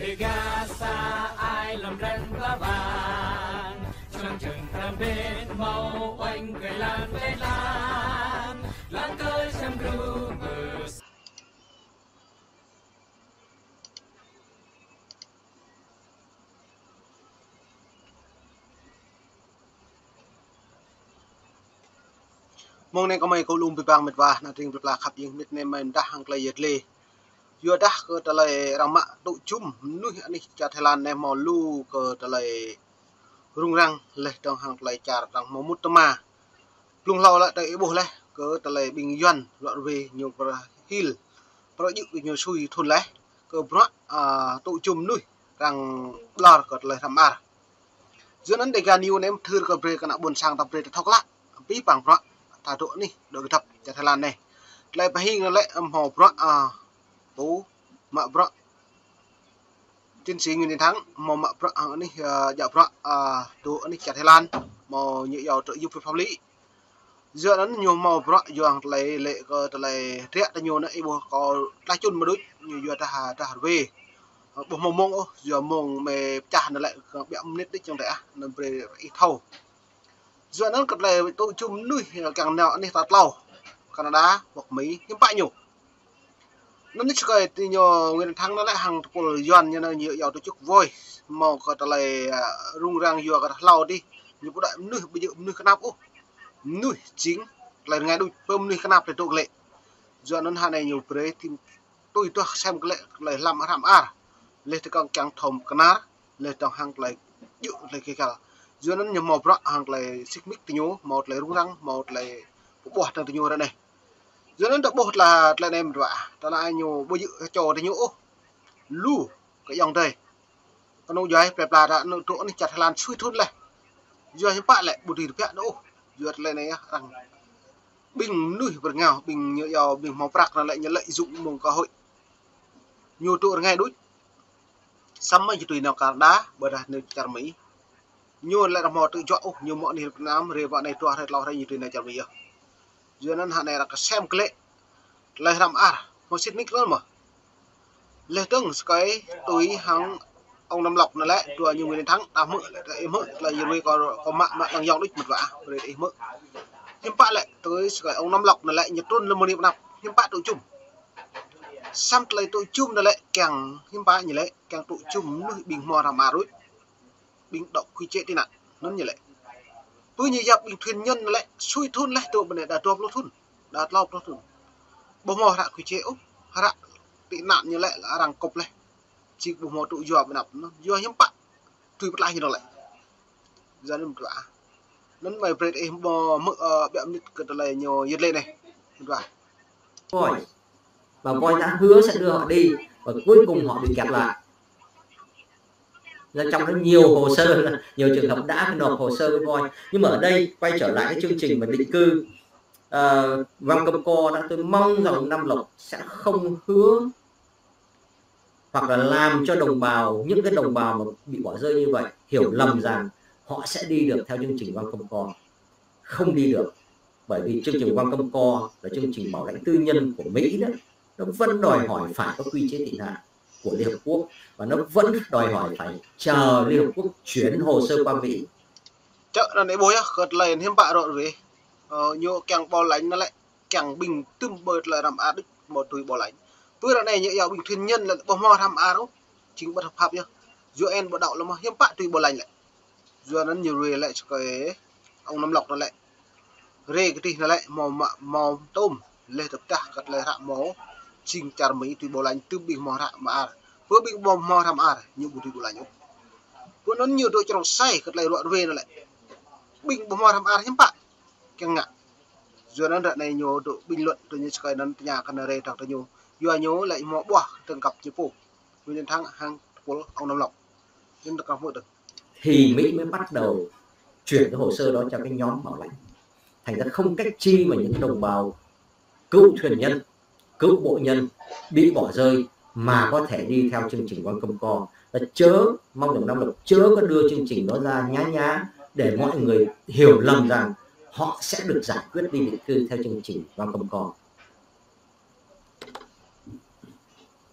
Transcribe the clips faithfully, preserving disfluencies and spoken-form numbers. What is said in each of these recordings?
Gasa ai lăm răng ba bang, săng chăng tram bên mâo oanh kơ lan lĕ lan, lan kơ săng gru mơ. Mông anei kơ mei kơ lŭm bi bang mĭt wa, anăn tring bi pla khăp jing mĭt anei mei mdah hŏng klei yăl dliê. Yua dah kơ tơlơi arăng mă tŭ jŭm mnuih anih čar Thái Lan anei mâo lu kơ tơlơi rŭng răng leh dơ̆ng hŏng tơlơi čar arăng mâo mŭt tơma. Blŭng hlâo lĕ tơ ih ƀuh leh kơ tơlơi ƀing Yuăn ruă ruê ñu prăhil, prăjŭ ñu sui thŭn leh kơ bruă, a, tŭ jŭm mnuih arăng ƀlŏr kơ tơlơi hrăm ar. Yua anăn Dega News anei mthưr kơ brei kơ ană ƀuôn sang ta brei ta thâo klă bi pang bruă ta dôk anih dôk gdăp čar Thái Lan anei. Tơlơi pơhing lĕ mâo bruă, a, tŭ mă bruă Chiến sĩ Nguyễn Tiến Thắng mâo mă bruă hŏng anih, a, djă bruă, a, dôk anih čar Thái Lan mâo ñu yua tơ yŭp pơpha lĭ. Yua anăn ñu mâo bruă yua hŏng tơlơi lĕ kơ tơlơi triă tơ ñu anăn ih ƀuh kơ tlah čŭn mđuč ñu yua dah, dah ruê. Ƀuh mâo mông ôh, yua mông mei pčah anăn lĕ kơ ƀiă mnĭt đĭ čŏng tơ ah, anăn brei ih thâo. Yua anăn kơ tơlơi tŭ jŭm mnuih kiăng nao anih ta tlâo, Canada, hoặc Mỹ, hiưm pă ñu. Anăn anih sơkơi ti ñu Nguyễn Thắng anăn lĕ hăng tơpul Yuăn ñu anăn ñu yua tơ čŭk voi. Mâo kơ tơlơi, a, rŭng răng yua kơ hlâo dih. Ñu pô đuĕ mnuih ƀu djŏ mnuih knap ôh. Mnuih jing tơlơi rngai đuč pơ mnuih knap tơ tŭ klĕ. Yua anăn hŏng anei ñu brei tĭng tui duah sem klĕ tơlơi hlăm hrăm ar. Leh tơ kăng kiăng thâo knar, leh dơ̆ng hŏng tơlơi djŏ tơlơi kơ kal. Yua anăn ñu mâo bruă hŏng tơlơi sĭt mĭt tơ ñu, mâo tơlơi rŭng răng, mâo tơlơi pơƀuah dơ̆ng tơ ñu ră anei. Yua anăn ta ƀuh tla, tla anei mdua, tla anei ñu ƀu djŏ čô tơ ñu ôh. Lu kơ ayŏng adei. Knŏng djuai plei pla ta anăn tŭ anih čar Thái Lan sui thŭn leh. Yua hiưm pă lĕ ƀu dưi tơbiă anăn ôh. Yua tla anei arăng ƀing mnuih bơrngao, ƀing ñu yua ƀing mâo prăk anăn lĕ ñu lợi dụng mông cơ hội. Ñu tŭ rngai đuč. Samơ̆ ñu tui nao Canada, ƀiădah nao čar Mỹ. Ñu lĕ arăng mâo tŭ juă ôh, ñu mâo anih Việt Nam, rê ƀă anei dua hrơi tlâo hrơi ñu tui nao čar Mỹ yơh. Yua anăn hŏng anei arăng kơ sem klĕ tơlơi hrăm ar, mâo sĭt nik lŏ mơh. Leh dơ̆ng sơkơi tui hŏng ông Nam Lộc anăn lĕ, dua ñu Nguyễn Thắng, ta hmư̆ lĕ, ta ih hmư̆, tơlơi yua ruê kơ, kơ mă, mă đang yŏng đuč mĭt wa, brei ih hmư̆. Hiưm pă lĕ tui sơkơi ông Nam Lộc anăn lĕ, ñu trŭn lăm mơni mnăp, hiưm pă tŭ jŭm. Săm tơlơi tŭ jŭm anăn lĕ, kiăng hiưm pă ñu lĕ, kiăng tŭ jŭm mnuih ƀing hmâo hrăm ar đuč. Ƀing đŏk quy chế tị nạn, anăn ñu lĕ. Pơ ñu yap ƀing thuyên nhân lĕ, sui thŭn leh tŭ bơnê đa dua pluh thŭn, đa tlâo pluh thŭn. Ƀu mâo hră quy chế ôh, hră tị nạn ñu lĕ, lĕ arăng kŭp leh. Čĭk ƀu mâo tŭ yua mnăp, anăn yua hiưm pă. Tui pơtlaih ñu lĕ. Yua anăn mdua. Anăn mei brei ih mâo hmư̆, ơ, ƀiă mnĭt kơ tơlơi ñu yăl dliê anei. Mdua. Voi. Và voi đã hứa sẽ đưa họ đi, và cuối cùng họ bị kẹt lại. Là trong đó nhiều hồ sơ, nhiều trường hợp đã nộp hồ sơ với voi. Nhưng mà ở đây quay trở lại cái chương trình mà định cư, ờ, Văn Công Co đó, tôi mong rằng Nam Lộc sẽ không hứa hoặc là làm cho đồng bào, những cái đồng bào mà bị bỏ rơi như vậy, hiểu lầm rằng họ sẽ đi được theo chương trình Văn Công Co. Không đi được. Bởi vì chương trình Văn Công Co là chương trình bảo lãnh tư nhân của Mỹ đó. Nó vẫn đòi hỏi phải có quy chế tị nạn của Liên Hợp Quốc và nó vẫn đòi hỏi phải chờ Liên Hợp Quốc chuyển hồ sơ qua Mỹ. Čơ anăn ih ƀuh yơh, kơ tơlơi hiưm pă ruă ruê. Ơ, ñu kiăng bảo lãnh anăn lĕ, kiăng ƀing tŭm ƀơi tơlơi hrăm ar đuč mâo tui bảo lãnh. Pơ ră anei ñu yua ƀing thuyên nhân lĕ ƀu mâo hrăm ar ôh, jing bất hợp pháp yơh. U N ƀu đăo lĕ mâo hiưm pă tui bảo lãnh lĕ. Yua anăn ñu ruê lĕ sơkơi ông Nam Lộc anăn lĕ. Rê kơ tih anăn lĕ mâo mă, mâo tŭm, leh tơdah kơ tơlơi hră mâo, jing čar Mỹ tui bảo lãnh tŭm ƀing hmâo hrăm ar. Pơ ƀing ƀu mâo hrăm ar, ñu ƀu tui bảo lãnh ôh. Pơ anăn ñu dôk črông sai kơ tơlơi ruă ruê anăn lĕ. Ƀing ƀu mâo hrăm ar hiưm pă kiăng ngă. Yua anăn ră anei ñu dôk bình luận tơ ñu sơkơi anăn tơña kơ anăn rê dơ̆ng tơ ñu. Yua ñu lĕ mâo ƀuah tơ̆ng kăp ñu pô. Ñu nên thắng hăng tơpul ông Nam Lộc. Nên tơ̆ng kăp mơ̆ dơ̆ng. Thì Mỹ mới bắt đầu chuyển cái hồ sơ đó cho cái nhóm bảo lãnh. Thành ra không cách chi mà những đồng bào cựu thuyền nhân, cựu bộ nhân bị bỏ rơi mà có thể đi theo chương trình Văn Công Co. Là chớ, mong rằng Nam Lộc chớ có đưa chương trình đó ra nhá nhá để mọi người hiểu lầm rằng họ sẽ được giải quyết đi định cư theo chương trình Văn Công Co.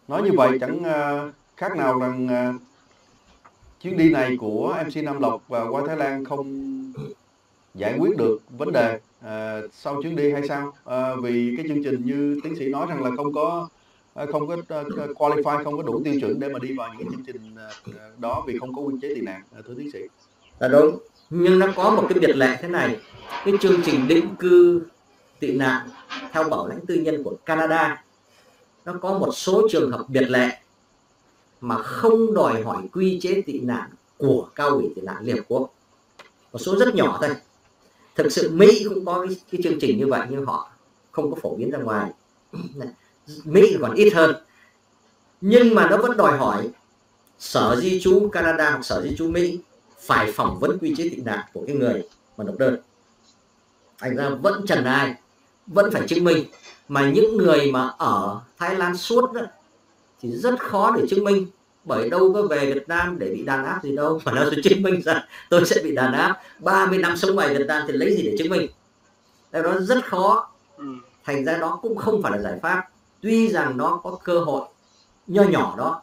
Nói như vậy chẳng, ờ, Khác nào rằng, à, chuyến đi này của em xê Nam Lộc và qua Thái Lan không giải quyết được vấn đề, à, sau chuyến đi hay sao? À, vì cái chương trình như tiến sĩ nói rằng là không có, à, không có, à, qualify, không có đủ tiêu chuẩn để mà đi vào những cái chương trình, à, đó vì không có quy chế tị nạn, à, thưa tiến sĩ. Là đúng, nhưng nó có một cái biệt lệ thế này. Cái chương trình định cư tị nạn theo bảo lãnh tư nhân của Canada, nó có một số trường hợp biệt lệ mà không đòi hỏi quy chế tị nạn của Cao ủy tị nạn Liên Hợp Quốc. Một số rất nhỏ thôi. Thực sự Mỹ cũng có cái, cái chương trình như vậy nhưng họ không có phổ biến ra ngoài. Mỹ còn ít hơn. Nhưng mà nó vẫn đòi hỏi Sở Di trú Canada hoặc Sở Di trú Mỹ phải phỏng vấn quy chế tị nạn của cái người mà nộp đơn. Thành ra vẫn trần ai, vẫn phải chứng minh. Mà những người mà ở Thái Lan suốt đó, thì rất khó để chứng minh. Bởi đâu có về Việt Nam để bị đàn áp gì đâu mà nó sẽ chứng minh rằng tôi sẽ bị đàn áp. Ba mươi năm sống ngoài Việt Nam thì lấy gì để chứng minh? Cái đó rất khó. Thành ra đó cũng không phải là giải pháp. Tuy rằng nó có cơ hội nho nhỏ đó,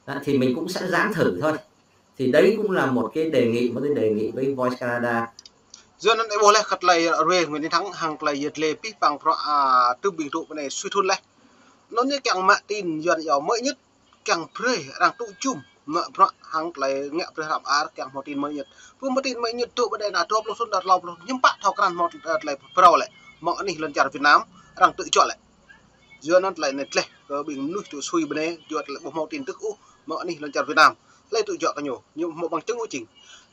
đó, thì mình cũng sẽ dám thử thôi. Thì đấy cũng là một cái đề nghị mà tôi đề nghị với Voice Canada. Yua anăn ih ƀuh leh kơ tlei rue Nguyễn Thắng hăng tlei yăl dliê pih păng bruă, a, tưm ƀing tŭ pơ anei sui thŭn leh. Anăn ñu kiăng mă tin Yuăn yơh mơ̆ ñŭt kiăng brei arăng tŭ jŭm mă bruă hăng tlei ngă brei hră mơar kiăng hmâo tin mơ̆ ñŭt. Pô mă tin mơ̆ ñŭt tŭ ƀơ anei nao dua pluh thŭn, nao tlâo pluh thŭn, hiưm pă thâo krăn hmâo, ơ, tlei phrâo lĕ. Mơ̆ng anih lăn čar Việt Nam arăng tŭ juă lĕ. Yua anăn tlei anei tleh kơ ƀing mnuih tŭ sui ƀơ anei, yua tlei ƀu hmâo tin tức ôh, mơ̆ng anih lăn čar Việt Nam. Tlei tŭ juă kơ ñu, ñu hmâo bằng chứng ôh jing.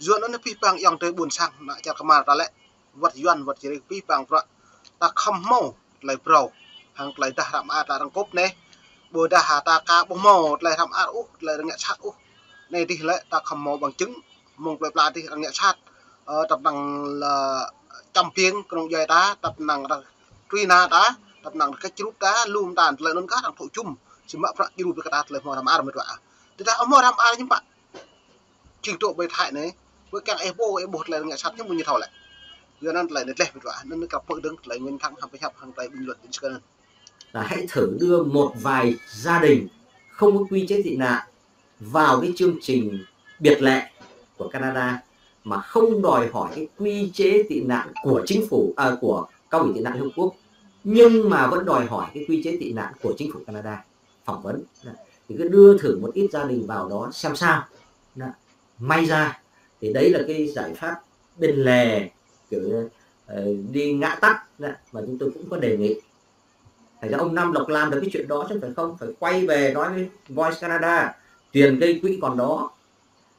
Yua anăn pih păng ayŏng adei ƀuôn sang, ană čar Kmar ta lĕ, wăt Yuăn, wăt Jrai pih păng bruă. Ta khăm hmâo tlei phrâo hăng tlei dah hră mơar ta arăng kŭp anei. Ƀudah ta ka ƀu hmâo tlei hră mơar ôh, tlei arăng ngă sat ôh. Anei dih lĕ ta khăm hmâo bằng chứng, mơ̆ng plei pla dih arăng ngă sat. Ơ, tăp năng lĕ čăm piêng knŏng djuai ta, tăp năng arăng truh na ta, tăp năng arăng kčrŭp ta, lŭm ta, tlei anăn kah arăng tŭ jŭm. Sĭt mă bruă djru bi kơ ta tlei hmâo hră mơar mơ̆ tŭ a. Tơdah hmâo hră mơar ñu pă. Jing tŭ ƀai Thái anei, ƀuh kiăng ih ƀuh, ih ƀuh tlei arăng ngă sat ñu mơ̆ ñu thâo lĕ. Yua anăn tlei anei tleh bi tŭ a, anăn kăp mơ̆ng dơ̆ng tlei Nguyễn Thắng hăm pơhiăp hăng tlei bình luận đến sơ anăn. Là hãy thử đưa một vài gia đình không có quy chế tị nạn vào cái chương trình biệt lệ của Canada mà không đòi hỏi cái quy chế tị nạn của chính phủ, à, của Cao ủy tị nạn Liên Hợp Quốc, nhưng mà vẫn đòi hỏi cái quy chế tị nạn của chính phủ Canada phỏng vấn. Thì cứ đưa thử một ít gia đình vào đó xem sao. May ra. Thì đấy là cái giải pháp bên lề, kiểu, ờ, đi ngã tắt mà chúng tôi cũng có đề nghị. Thành ra ông Nam Lộc làm được cái chuyện đó chứ phải không? Phải quay về nói với Voice Canada, tiền gây quỹ còn đó.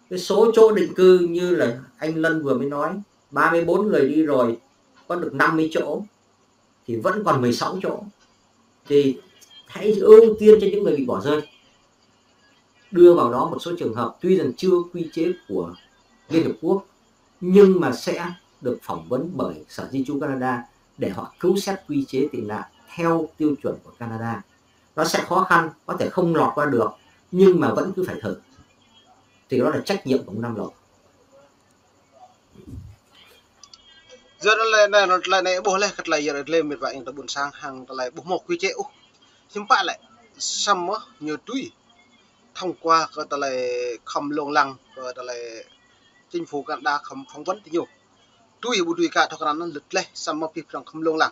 Cái số chỗ định cư như là anh Lân vừa mới nói, ba mươi bốn người đi rồi, có được năm mươi chỗ, thì vẫn còn mười sáu chỗ. Thì hãy ưu tiên cho những người bị bỏ rơi. Đưa vào đó một số trường hợp tuy rằng chưa quy chế của Liên Hợp Quốc, nhưng mà sẽ được phỏng vấn bởi Sở Di trú Canada để họ cứu xét quy chế tị nạn theo tiêu chuẩn của Canada. Nó sẽ khó khăn, có thể không lọt qua được, nhưng mà vẫn cứ phải thử. Thì đó là trách nhiệm của ông Nam Lộc. Yua anăn tlei anei, tlei anei ƀuh leh kơ tlei yăl dliê mĭt wa ayŏng adei ƀuôn sang hăng tlei ƀu hmâo quy chế ôh. Hiưm pă lĕ, samơ̆ ñu tui thông qua kơ tlei khăm lông lăng, kơ tlei chính phủ Canada khăm phỏng vấn ti ñu. Tui ƀu tui ka thâo krăn anăn lĕ tleh samơ̆ pih păng khăm lông lăng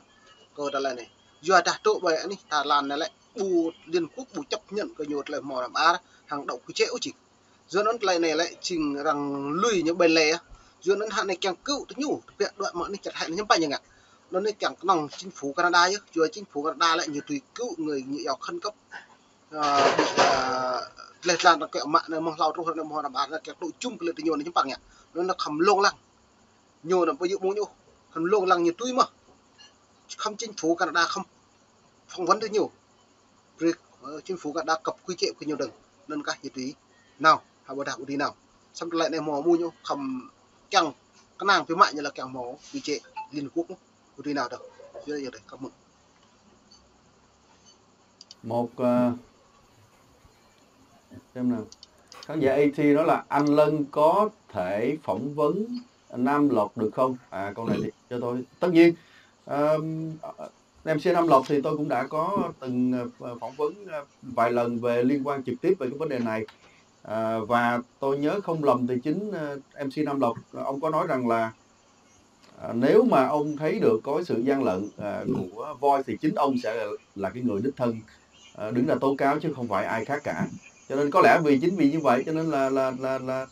kơ tlei anei. Yua dah tŭ ƀai anih Thái Lan anei lĕ ƀu Liên Quốc ƀu chấp nhận kơ ñu tlei hmâo hră mơar hăng đŏk quy chế ôh jing. Yua anăn tlei anei lĕ jing arăng lui ñu ƀai lĕ. Yua anăn hă anei kiăng kơ tơ ñu, tơ biă đuaĭ mơ̆ng anih čăt hĕ anei hiưm pă ñu ngă. Anăn anei kiăng knŏng chính phủ Canada yơh, yua chính phủ Canada lĕ ñu tui kơ người ñu yua khẩn cấp. Ơ, tlei tlan arăng kơ mă anei mơ̆ng hlâo truh anei mơ̆ng hră mơar anei kiăng tŭ jŭm kơ lĕ tơ ñu anei hiưm pă ngă. Anăn anei khăm lông lăng. Ñu anăn ƀu yua mơ̆ng ñu, khăm lông lăng ñu tui mơh. Khăm chính phủ Canada khăm phỏng vấn tơ ñu. Brei, ơ, chính phủ Canada kăp quy chế kơ ñu dơ̆ng. Anăn kah ñu tui nao, hă ƀudah ƀu tui nao. Samơ̆ tlei anei mâo mơ̆ ñu khăm kiăng knang bi mă ñu lĕ kiăng mâo quy chế Liên Quốc ƀu tui nao dơ̆ng. Yua anăn dơ̆ng kăp mơ̆ng. Một, ờ, xem nào. Khán giả A T nói là anh Lân có thể phỏng vấn Nam Lộc được không? À, câu này thì cho tôi. Tất nhiên, ờm, em xê Nam Lộc thì tôi cũng đã có từng ờ, phỏng vấn ờ, vài lần về liên quan trực tiếp về cái vấn đề này. À, và tôi nhớ không lầm thì chính ờ, em xê Nam Lộc ờ, ông có nói rằng là à, nếu mà ông thấy được có sự gian lận à, của Voi thì chính ông sẽ là, là cái người đích thân à, đứng ra tố cáo chứ không phải ai khác cả. Cho nên có lẽ vì chính vì như vậy cho nên là là là là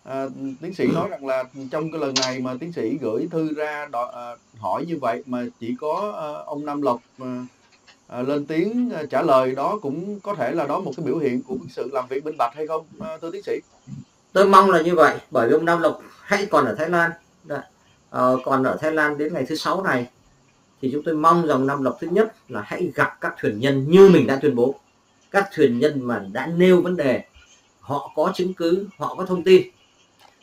à, tiến sĩ nói rằng là trong cái lần này mà tiến sĩ gửi thư ra đo, à, hỏi như vậy mà chỉ có à, ông Nam Lộc à, à, lên tiếng à, trả lời đó cũng có thể là đó một cái biểu hiện của cái sự làm việc minh bạch hay không à, thưa tiến sĩ? Tôi mong là như vậy, bởi vì ông Nam Lộc hãy còn ở Thái Lan. Đã, ờ, còn ở Thái Lan đến ngày thứ sáu này, thì chúng tôi mong rằng Nam Lộc thứ nhất là hãy gặp các thuyền nhân như mình đã tuyên bố, các thuyền nhân mà đã nêu vấn đề, họ có chứng cứ, họ có thông tin.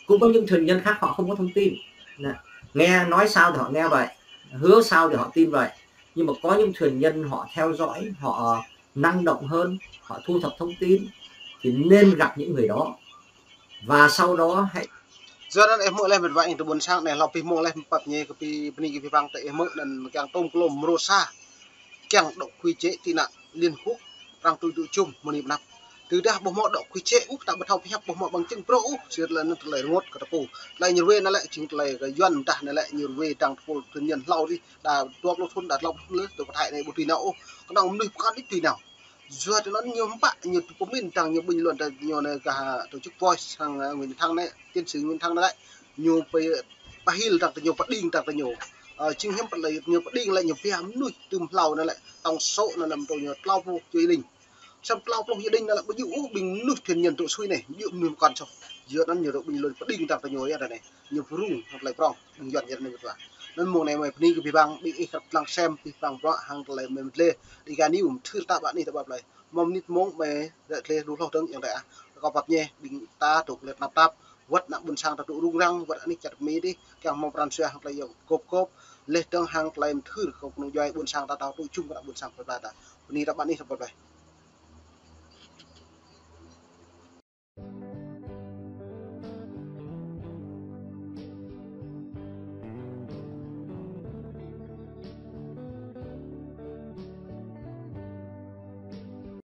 Cũng có những thuyền nhân khác họ không có thông tin. Nè, nghe nói sao thì họ nghe vậy, hứa sao thì họ tin vậy. Nhưng mà có những thuyền nhân họ theo dõi, họ năng động hơn, họ thu thập thông tin, thì nên gặp những người đó. Và sau đó hãy Yua anăn ih hmư̆ leh mĭt wa ih tơ ƀuôn sang anei hlâo pih mông leh pap ñe kơ pi bni kơ pi păng tơ ih hmư̆ anăn kiăng tôm klôm mrô sa kiăng dŏ quy chế tị nạn Liên Hợp Quốc arăng tui tŭ čum mơ̆ng anei ƀnăp. Tơdah ƀuh mâo dŏ quy chế ôh ta ƀu thâo pơhiăp ƀuh mâo bằng chứng pro ôh, sĭt leh anăn tơlơi rngôt kơ tơpul. Tơlơi ñu ruê anăn lĕ jing tơlơi kơ Yuăn mdah anăn lĕ ñu ruê dăng tơpul thŭn ñăn hlâo dih đa dua pluh thŭn đa tlâo pluh thŭn leh tơ pơthai anei ƀu tui nao ôh. Knŏng mnuih pơkŏn đĭč tui nao. Yua anăn ñu mpă ñu pơmĭn dăng ñu bình luận dăng ñu anei kơ tổ chức Voice hăng Nguyễn Thắng anei, tiến sĩ Nguyễn Thắng anei lĕ ñu pahil dăng tơ ñu pơđing dăng tơ ñu. Ơ, jing hiăm pơlei ñu pơđing lĕ ñu pia mnuih tŭm hlâo anăn lĕ tổng số anăn lĕ mtô ñu tlâo pluh gia đình. Săm tlâo pluh gia đình anăn lĕ ƀu djŏ ôh ƀing mnuih thŭn ñăn tŭ sui anei, ƀu djŏ mnuih mkăn soh. Yua anăn ñu rŏ bình luận pơđing dăng tơ ñu ya anei. Ñu pơrŭng hŏng tơlơi prŏng, ƀing Yuăn ya anei mĭt wa. Anăn mông anei mơ̆ng bni kơ pi păng, ƀing ih krăp dlăng sem, pi păng bruă hăng tơlơi mơ̆ng dleh. Đi gani um thưr ta ƀă anih ta ƀă plei. Mâo mnĭt mông mơ̆ng dleh lu hloh dơ̆ng yang dleh ah. Kâo pap ñe, ƀing ta dôk leh tnap tap, wăt ană ƀuôn sang ta dôk rŭng răng, wăt anih čar Mi dih, kiăng mâo pran jua hăng tơlơi yŏng kôp kôp, leh dơ̆ng hăng tơlơi mthưr kơ knŏng djuai ƀuôn sang ta tâo tŭ čum kơ ană ƀuôn sang plei pla ta. Bni ta ƀă anih ta ƀă plei.